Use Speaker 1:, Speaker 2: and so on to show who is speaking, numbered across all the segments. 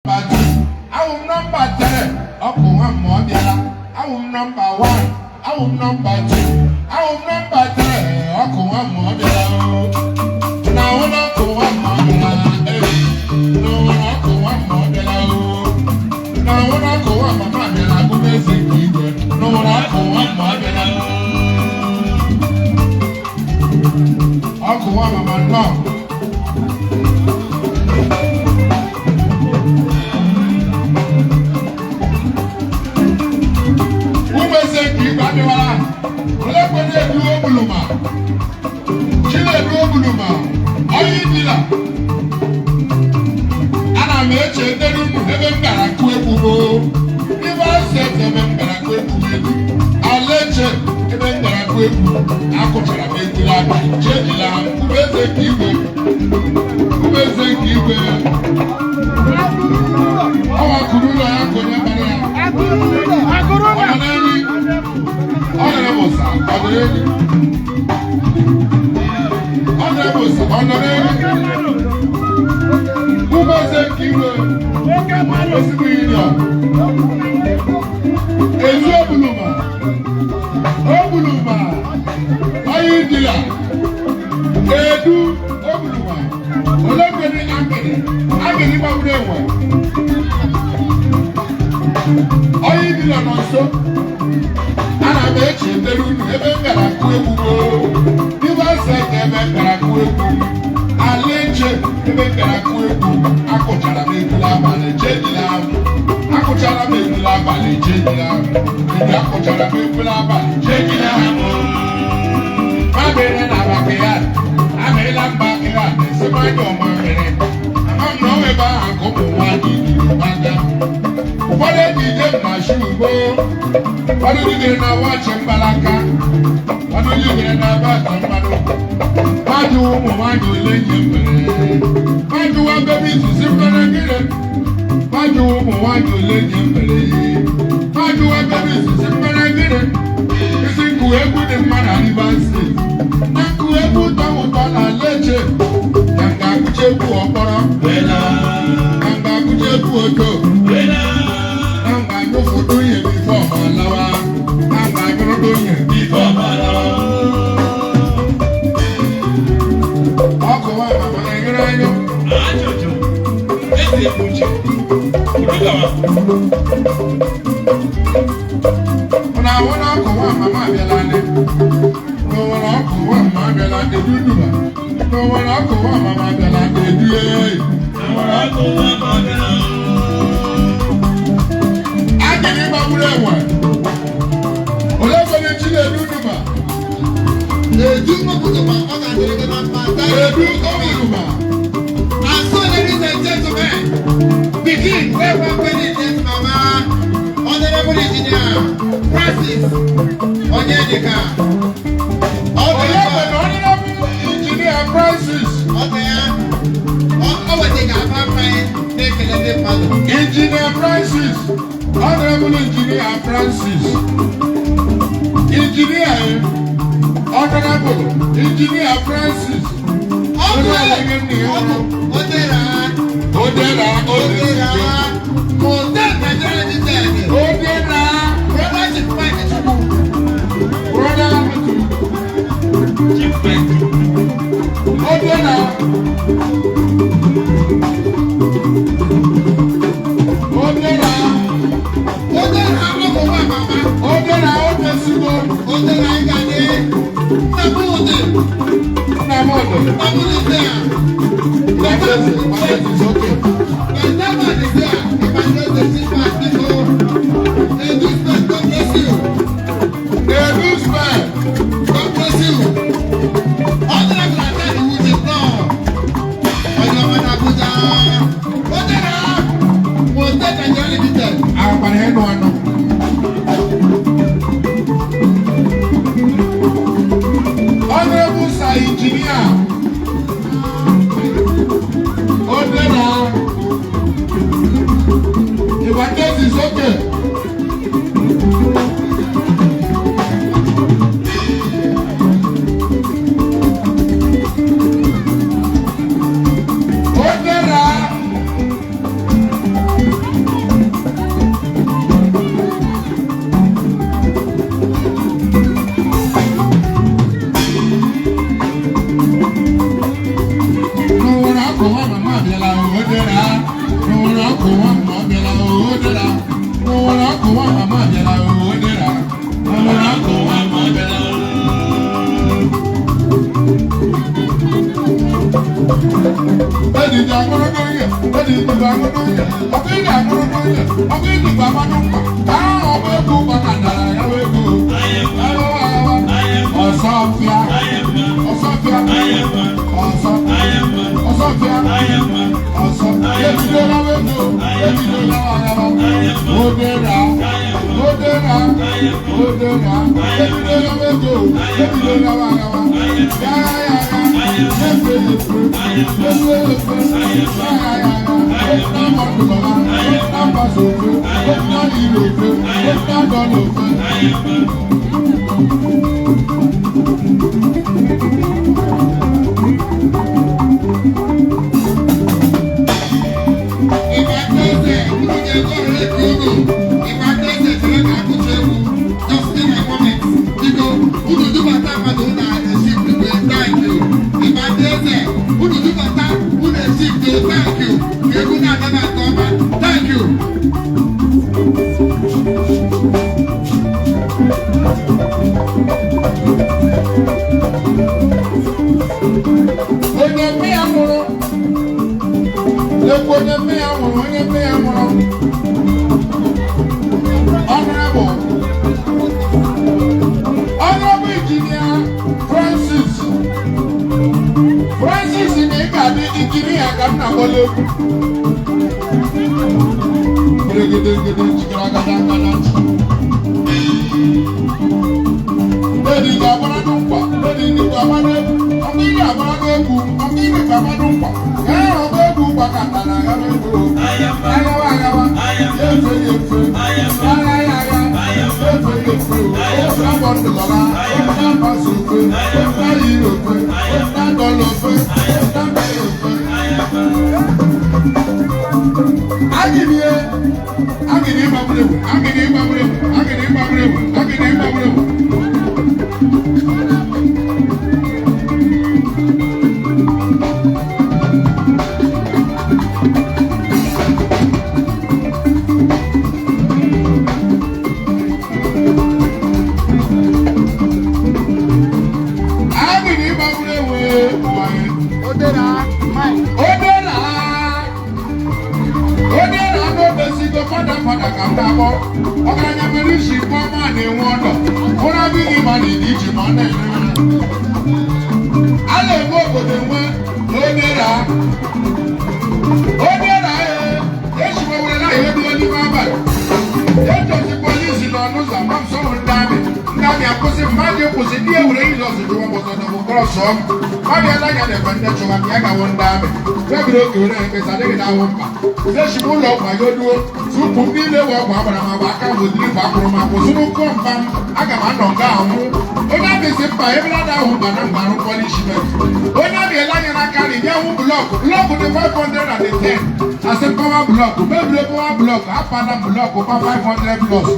Speaker 1: Number 2, awụ m number 3, ọkụ nwa mmụọ bịara. Awụ m number 1, awụ m number 2, awụ m number 3, ọkụ nwa mmụọ bịara. Na ahụ na ọkụ nwa mmụọ bịara, ee, n'ụwa na ọkụ nwa mmụọ bịara, oo, na ahụ na ọkụ nwa mama bịara, agụm eze nke igwe, n'ụwa na ọkụ nwa mmụọ bịara, ọkụ nwa mama nnọọ. Ụmụ eze nke igwe adịwara olekwere edu Ogbuluma, Chinedu Ogbuluma, onye dila. Ana m eche ndere unu ebe m gara kụ egwu bụ Rivers State, ebe m gara kụ egwu bụ egwu Alaeche, ebe m gara kụ egwu. Akụchara m egwu n'abalị, chejila ha. Ụmụ eze nke igwe, ụmụ eze nke igwe, ọwa kụrụ ụlọ ya ka onye bara ya. Ọ nọ n'enyi, ọ nọrọ bụsa, ọ dịrị enyi, ọ nọrọ bụsa, ọ nọ n'enyi. Ụmụ eze nke igwe, ezigbo union ezi Ogbuluma, Ogbuluma onye dila, edu Ogbuluma, olekwedi akịrị akịrị gbagburu enwe, onye dila nọ nso. Ana m eche edere unu ebe m gara kụ egwu Rivers State, ebe m gara kụ egwu Alaeche, ebe m gara kụ egwu. Akụchara m egwu n'abalị, chejila m. Akụchara m egwu n'abalị, chejila m. Ebi akụchara m egwu n'abalị, chejila m. Mamịrị na backyard, amịrịla m backyard, esi m anya ọmamịrị. Ama m na ọ ebe ahụ ka ụmụ nwaanyị jiri gbaga. Ụfọdụ eji ije m na shoe, ụfọdụ jigere na watch mgbalaka, ụfọdụ jigere na belt mmanụ. Mmadụ ụmụ nwaanyị ole nye mere mmadụ wa bebe izizi mere gịnị? Mmadụ ụmụ nwaanyị ole nye mere mmadụ wa bebe izizi mere gịnị? Isi nkụ egwu dị mma na Rivers State, na nkụ egwu ụtọ ụtọ na Alaeche, na nga akụcha egwu ọkpọrọ, na nga akụcha egwu oto, na nga anyụfụdo ihe before ma lawa, na nga anyụrụdo ihe before ma lawa. Ọkụ nwa mama na-enyere anyụ.
Speaker 2: Ajụjụ eze ekpuchi udugawa.
Speaker 1: Na ahụ na ọkụ nwa mama abịala nị n'ụwara, ọkụ nwa mama abịala eduduba n'ụwara, ọkụ nwa mama abịala edu ee.
Speaker 2: Nwere ọkụ nwa ma ọ bịara.
Speaker 1: Agịrị gbagburu enwe, olekwere Chinedu duba.
Speaker 3: Edu Ogbuluma, ọ ga-adịrị gị na mma.
Speaker 1: Edu Ogbuluma.
Speaker 3: And so, ladies and gentlemen, begin where one penny is mama, Honorable Engineer Francis Onyedika. Ọ bụ ya,
Speaker 1: olekwere Honorable Engineer Francis.
Speaker 3: Ọ bụ ya, ọ wetara aba mmanya na-ekele ndị mmadụ.
Speaker 1: Engineer Francis, Honorable Engineer Francis, Engineer, Honorable Engineer Francis.
Speaker 3: Ọ bụ
Speaker 1: Onye ọlịghị nna ya
Speaker 3: ọ bụ Odera,
Speaker 1: Odera.
Speaker 3: Odera,
Speaker 1: Odera.
Speaker 3: Hotel Nigeria Limited,
Speaker 1: Odera.
Speaker 3: Brother Chief Mike Chukwu.
Speaker 1: Brother.
Speaker 2: Chief Mike.
Speaker 1: Odera, Odera.
Speaker 3: Odera ọkụ nwa mama.
Speaker 1: Odera odesigo.
Speaker 3: Odera ị ga-adị. Nnamdi.
Speaker 1: Nnamdi.
Speaker 3: Nnamdi there.
Speaker 1: Is okay.
Speaker 3: Nnamdi is there. Evangelist Chief Biko. Eduspen, God bless you.
Speaker 1: Eduspen.
Speaker 3: God bless you. Honorable Atani Wuche nọ.
Speaker 1: ìdìbò aṅụrụ nwunye, ọkụ ị ga-aṅụrụ nwunye, ọkụ ìdìbò amadụ mkpa, ka ahụ ọgba egwu gbakọtara ya wee ego. Ọsọfịa, ọsọfịa, ọsọ, ọsọfịa, ọsọ, ebidola ego, ebidola agaba, odera, odera, odera, ebidola ego, ebidola agaba, ya ya ya, efe efe, efe efe, ya ya ya, na mmadụ na mgbasa ofe, na iri ofe, na dọla ofe.
Speaker 3: Ịba teze, unu ga-ego ọrịa ego. Ịba teze chere ka akụcha egwu. Just in a moment. Biko, unu dubata mmadụ unu esi mgbe thank you. Ịba teze, unu dubata unu esi mgbe thank you. Ka egwu na-adaba nke ọma. Thank you.
Speaker 1: Onye mme ya nwụrụ, lekwa onye mme ya nwụrụ, onye mme ya nwụrụ. Honorable, Honorable Engineer Francis, Francis na ị ga-adị injinia ka m na-akpọla egwu. Gịrịgịdịgịdị jikere agada agada ntị. Lady ga-agbara nkwa, lady ga-agbara egwu, ọkụ ị ga-agbara egwu, ọkụ ị ga-agbara nkwa. Ya ọgba egwu gbakọtara ya egwu. Agawa agawa, ya efe ya efe, ya ya ya ya, efe ya efe. Ofe abọ ndụlọba, ofe abasa ofe, ofe ayiri ofe, ofe adọla ofe, ofe abịa ofe. Agịrị agịrị ịgbagburu egwu, agịrị ịgbagburu egwu, agịrị ịgbagburu egwu, agịrị ịgbagburu egwu. Agịrị ịgbagburu egwu nwanyị.
Speaker 3: Odera, Mike.
Speaker 1: Odera, odera n'obesigo fada fada ka m na-akpọ. Ọgaranya nwere isi mkpọ ma na-enwe ọdọ. Ụra adịghị ma na ịdị iche ma ọ na-ere ụra. A na-enwe obodo enwe na odera. Odera ee, esiwewere na ihe duro n'ime abalị. Etozi polisi nọ n'ụzọ ama m sọrọ ndị amị. Ndị amị akwụsị mmadụ kwụsị ndị ewere Jizọs jụwa m ọzọ dọbụ krọs ọm. Mmadụ ya anya na-efe ndị chụwa m ya gawo ndị amị. Webiri oge were ekpesa adịghị n'ahụ mkpa. Zechi m ụlọ ọgwụ ayo duo. Tupu m niile wee ọgwụ agbara m agba aka m odiri akwụrụ m akwụ sụrụ kụọ mpa m aga m anọ nga anwụ. Onye amị si mba ebe na ahụ mba na mba arụ punishment. Onye amị ele anya n'aka nri bịa hụ block block dị 510 asị power block mebiri power block apana block pa 500 plus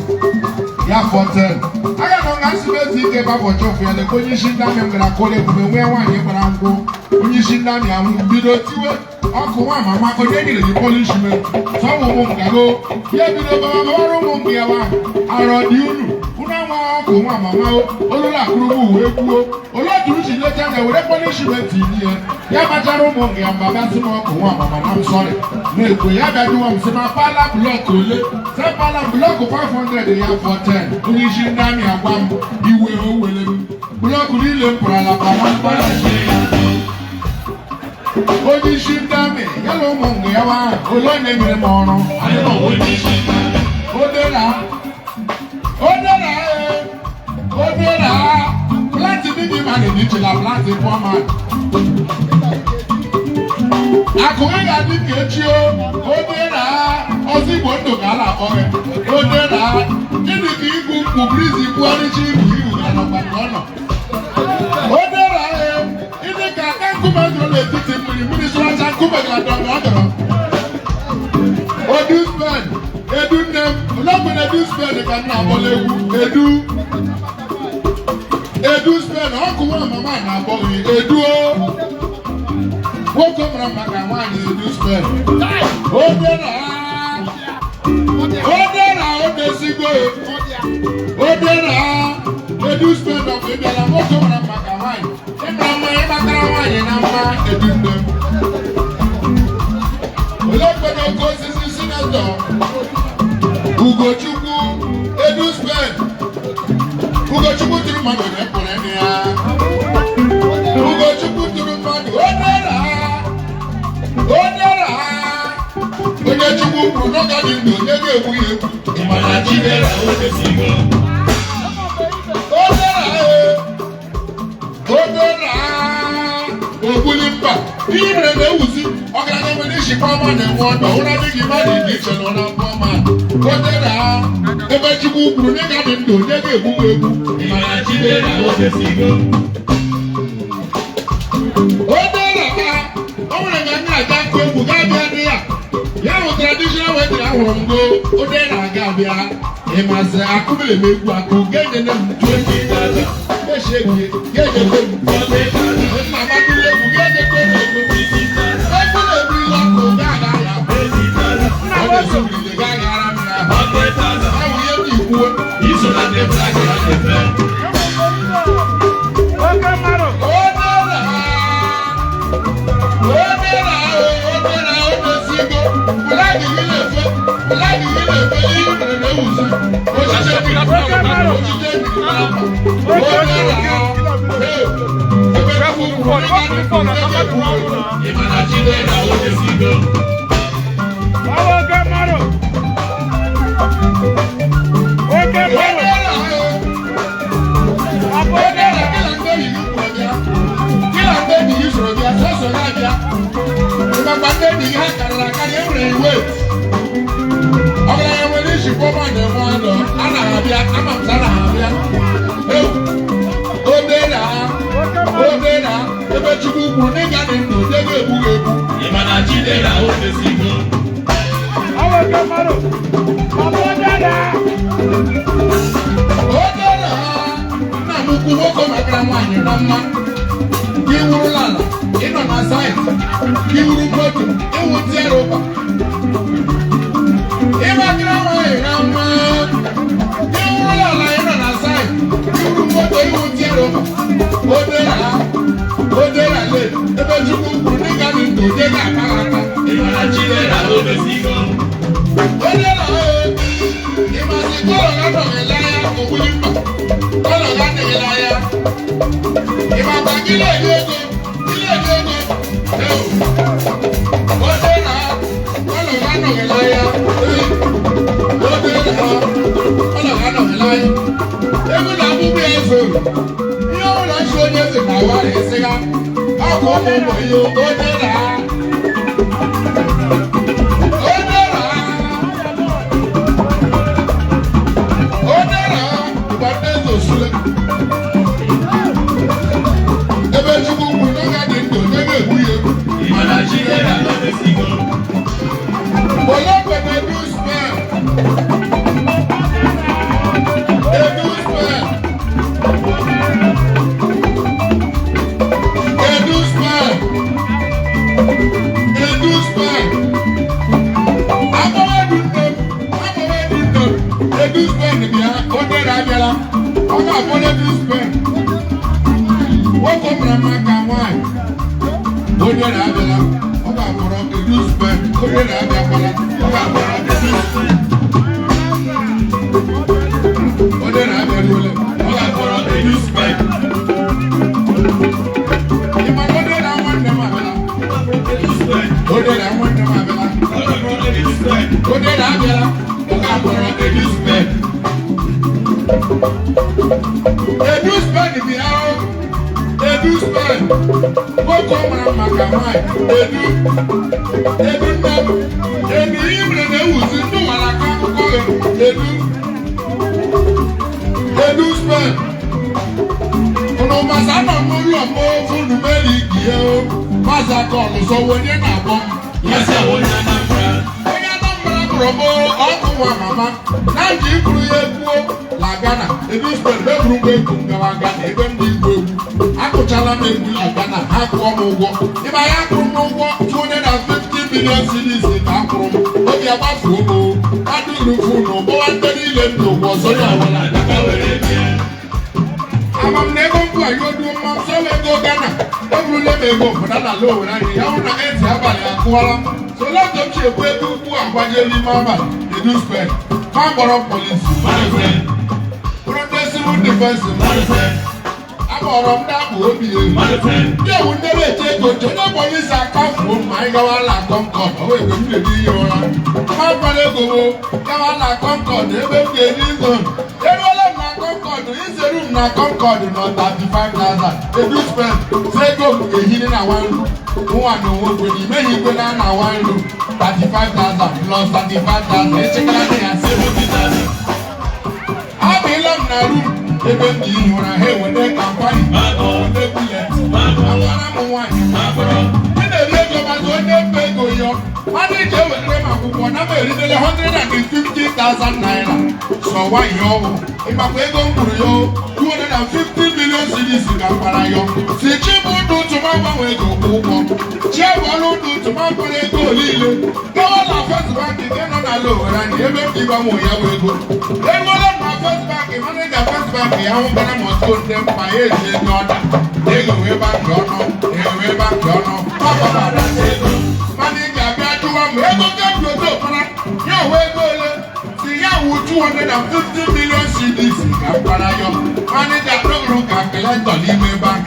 Speaker 1: ya 410. Aga nọ nga nsị ezi ike gbapọcha ofu ya lekwa onye isi ndị amị m gara kụrụ ebube nwee nwaanyị gbara nkwụ onye isi ndị amị anwụ bido tiwe ọkụ nwa mama onye nyere gị punishment sọmụ ụmụ ngago ya bido baba babara ụmụ nga ya wa arọ dị unu unu anwa ọkụ nwa mama olulu akụrụgbu wee kwuo oloturu si leta anya were punishment ihe ya machara ụmụ nga ya mba bịa sị m ọkụ nwa mama na m sọrị na-ekwe ya bịa jụwa m sị ma pala block ole sị pala block 500 ya 410 onye isi ndị amị agwa m iwe o were m block niile m pụrụ ala kpara mkpara onye isi ndị amị ya na ụmụ nga ya wa ole onye nyere m ọrụ odera odera ee odera plant big man dị iche na plant poor man. Akụ ị ga-adị ka echi o odera ọzọ igbo ndụ ka a na-akpọ gị odera gịnị ka igwu mkpu brizi bugharịcha ibu ibu ga nọkwa ka ọ nọ odera ee ịdị ka aka nkume dọrọ n'etiti mmiri mmiri sụracha nkume ga-adọ ka ọ dọrọ odu spen edu nne m olóògbé na edu spen ka m na-akpọla egwu edu edu spen ọkụ nwa mama na-akpọ gị edu o nwoke mara maka nwaanyị edu spen odera odera odesigo odera edu spen ọkụ ịbịala nwoke mara maka nwaanyị ịmara mma ịmatara nwaanyị na mma edu nne m. Olee mgbe Oke osisi senator Ugochukwu Eduspen. Ugochukwu tụrụ mmadụ, onye pụrụ ịnụ ya? Ugochukwu tụrụ mmadụ, onye ra, onye ra, onye Chukwu kwuru n'oge dị ndụ, onye ga-egbu ya egbu?
Speaker 2: Mana Chidera omesigo.
Speaker 1: Onye ra, onye ra, ogbuli mba. Ihe mere na-ewuzi ọgaranya nwere ishikwa ọma na-enwe ọdọ ụra adịghị mmadụ dị iche na ụra mbụ ọma. Onye ra, ebe Chukwu kwuru n'ịga dị ndụ, onye ga-egbu ya egbu?
Speaker 2: Mana Chidera omesigo.
Speaker 1: Onye ra, o nwere ka m na-aga nkụ egwu gaa bịa dị ya, ya bụ traditional wedding. Ahụrụ m go onye na-aga abịa ịmasị akụbere m egwu akụ ga-enyere m 20,000 ga-eche egwu, ga-ejekwe m
Speaker 2: 40,000.
Speaker 1: Nna amadụrụ egwu, ga-ejekwe m egwu.
Speaker 2: 60,000.
Speaker 1: Egwu na-ebu ihe ọkụ ga-aga ya.
Speaker 2: 80,000.
Speaker 1: Ọ na-esibirili ga-agara m ya.
Speaker 2: 100,000.
Speaker 1: Ọ bụ ihe m ji kwuo.
Speaker 2: Iso na ndị flag ya na-efe.
Speaker 4: Oke mmadụ.
Speaker 1: Onye na, onye na, onye na omesigo flag gị na-efe, flag gị na-efe. Ihe mere na-ewuzi osisi ebiri, osisi ebiri n'akwa. Onye na, ebe Chukwu kwuru n'ịga dị ndụ, onye ga-egbu egbu?
Speaker 2: Mana Chidera omesigo.
Speaker 4: Ọ bụ oke mmadụ. Oke mmadụ.
Speaker 1: Onye na,
Speaker 4: Ọ bụ
Speaker 1: onye
Speaker 4: oke
Speaker 1: na, gị na ndị enyi gị kwuru bịa, gị na ndị enyi gị soro bịa, sọsọ ya bịa. Ịmakwa ndị enyi gị ha karịrị akarị, e nwere iwe. Ọgaranya nwere isi kpọma na-enwe ọdọ a na-abịa ama m sa na-abịa. Ewu, ode na, ode na, ebe Chukwu kwuru n'ịga dị ndụ, onye ga-egbu gị egbu?
Speaker 2: Mana Chidera omesigo.
Speaker 4: Ọ bụ oke mmadụ. Ọ bụ onye na.
Speaker 1: Onye na, nna m ukwu, nwoke makara nwaanyị na mma, gị wurula ala, ịnọ na site, gị wuru moto, ịwụ tiere ụkwa. Ịmakara nwaanyị na mma, gị wurula ala, ịnọ na site, gị wuru moto, ịwụ tiere ụkwa. Onye na, onye na le, ebe Chukwu kwuru n'ịga dị ndụ, onye ga-aka ha aka?
Speaker 2: Mana Chidera omesigo.
Speaker 1: Onye na, ịmasị kọlọ ga nọghị n'anya, ogbuli mba, kọlọ ga adịghị n'anya. Ịmakwa gị na-eri ego, gị na-eri ego. Ewu, onye na, kọlọ ga anọghị n'anya. Ee, onye na, kọlọ ga anọghị n'anya. Egwu na agbụgbọ ya zoro ihe ọbụla nsi onye eze na awa na-esi ha ọkụ ụmụ ụmụ ihe. Onye na, onye na, onye na, mgbe ndị eze osule, ebe Chukwu kwuru n'oge dị ndụ, onye ga-egbu ya egbu?
Speaker 2: Mana Chidera omesigo.
Speaker 1: Olóògbé Eduspen, Eduspen, Eduspen, Eduspen, Amọ̀wẹ́dù nne m, amọ̀wẹ́dù nne m, Eduspen bịa, onye na-abịala, ọ ga-abụ Eduspen. Nwoke mara mma ka nwaanyị, onye na-abịala, ọ ga-akpọrọ Eduspen. Onye na-abịakwala, ọ ga-akpọrọ Eduspen. Onye na-abịaruola, ọ ga-akpọrọ Eduspen. Ị ma na onye na nwanne m abịala? Onye na nwanne m abịala.
Speaker 2: Ọ ga-akpọrọ Eduspen.
Speaker 1: Onye na-abịala, ọ ga-akpọrọ Eduspen. Eduspen bịa o. Eduspen, nwoke mara mma ka nwaanyị. Edu, edu nne m, edu, ihe mere na-ewuzi ndị ụwa na-akọ akụkọ gị. Edu, Eduspen, unu masa nọ n'ụlọ m funu meri gie o maazị Akọlụ sọwa onye na-akpọ m.
Speaker 2: Ya sị awụ onye Anambra.
Speaker 1: Onye Anambra kpọrọ m ọkụ nwa mama na nji iburu ya ekwuo na Ghana. Eduspen eburu m egwu m gawa Ghana, ebe m dị igwu egwu. Akụchala m egwu na Ghana, ha kwụọ m ụgwọ. Ịma ya kwụrụ m ụgwọ 250 million cedis ka a kwụrụ m. Obi agbafuo m o adụrufu na ụgbọwa ndị niile m dị ụgwọ ọzọ ya ọbụla.
Speaker 2: Aka were bịa.
Speaker 1: Ama m na ego mbụ a ya oduo mma nsọ ego Ghana, eburula m ego obodo na ala Owere anyị ya hụ na eti abalị akụwala m. So lọtọ m si ekwu ebe ukwu agbaje n'ime abalị edu spend ma kpọrọ polisi bụrụ ndị civil defense. Akpọrọ m ndị akpụ obi elu, ndị ewu ndị na-eche ego nche. Onye polisi akafuo m, anyị gawa na Concord. Ọ wee ebe m na-eji ihe ụra ma kpara ego m gawa na Concord ebe m ga-eji izo. Eruola m na Concord, izeru m na Concord nọ 35,000. Edu spend si ego m ga-ehiri na one room. Nwa na onwe kwe na imeghị ikwe na na one room, 35,000 plus 35,000, echekara na ya 70,000. Abịla m na room ebe m ji ihi ụra, ha eweta Campari, weta bullet, agbara m nwaanyị. Ị na-eri ego maka onye mfe ego yọ mmadụ iji ewetara m akwụkwọ na m eritele 150,000 naira. Sọ nwaanyị ọhụụ ịmakwa ego m kwuru ya, 250 million cedis ka m gbara yọ si chi bụ ndụ tụma gbanwe ego kwụ ụgwọ chi ebọọlụ ndụ tụma mkpụrụ ego niile gawa na First Bank nke nọ n'ala Owerri anyị ebe m ji gbanwe ya bụ ego. Eruola m na First Bank, manager First Bank ya hụ gara m ọtụ ndị mkpa ya eji ego ọda ego wee bankị ọnụ ego wee bankị ọnụ ọgbabara ego. Manager abịa jụwa m ego nke bi otu okpara ya wee ego ole si ya wụ 250 million cedis ka m gbara yọ. Manager dụrụ calculator n'ime bank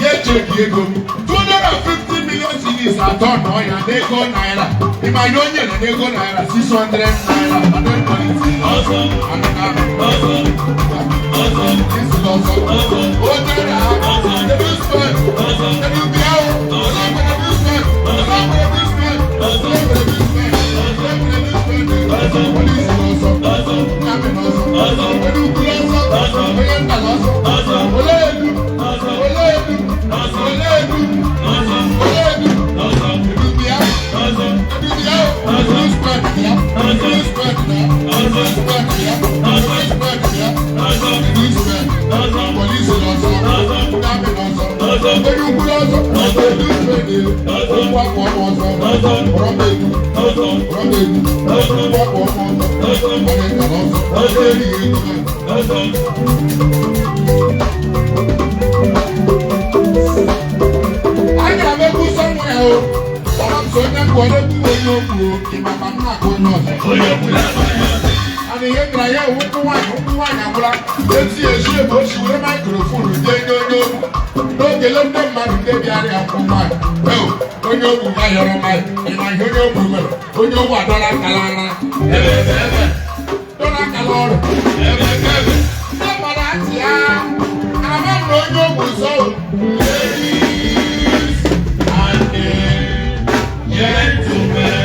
Speaker 1: ya echeki ego m 250 million cedis atọ nọ ya n'ego naira. Ịma ihe o nyere n'ego naira? 600 naira.
Speaker 2: Ọsọ, ọsọ, ọsọ, ọsọ, ọsọ, ọsọ, ọsọ, ọsọ, ọsọ, ọsọ, ọsọ, ọsọ, ọsọ, ọsọ,
Speaker 1: Onye ukwu lọsọ, ọsọ,
Speaker 2: ọsọ, ọsọ, ọsọ.
Speaker 1: Anyị ga-emekwu somewhere o. Ọba m so onye mbụ onye kwuo onye okwu o, ịmaka m na-akụ onye ọzọ.
Speaker 2: Onye kwuru amaghị ọzọ.
Speaker 1: Ana ihe gara ya ewu nkwụ nwaanyị, nkwụ nwaanyị agwụla. Eti esi ebe o si were microphone jee nye onye okwu. N'okele ndị mmadụ ndị bịara ya nkwụ nwaanyị. Eo, onye okwu ya yọrọ mic. Ịma ihe onye okwu mere? Onye okwu adọla akala ara. Ebe ebe ebe. Dọla akala ọrụ. Ebe ebe ebe. Ndị mmadụ achị ya. Ama m na onye okwu sọ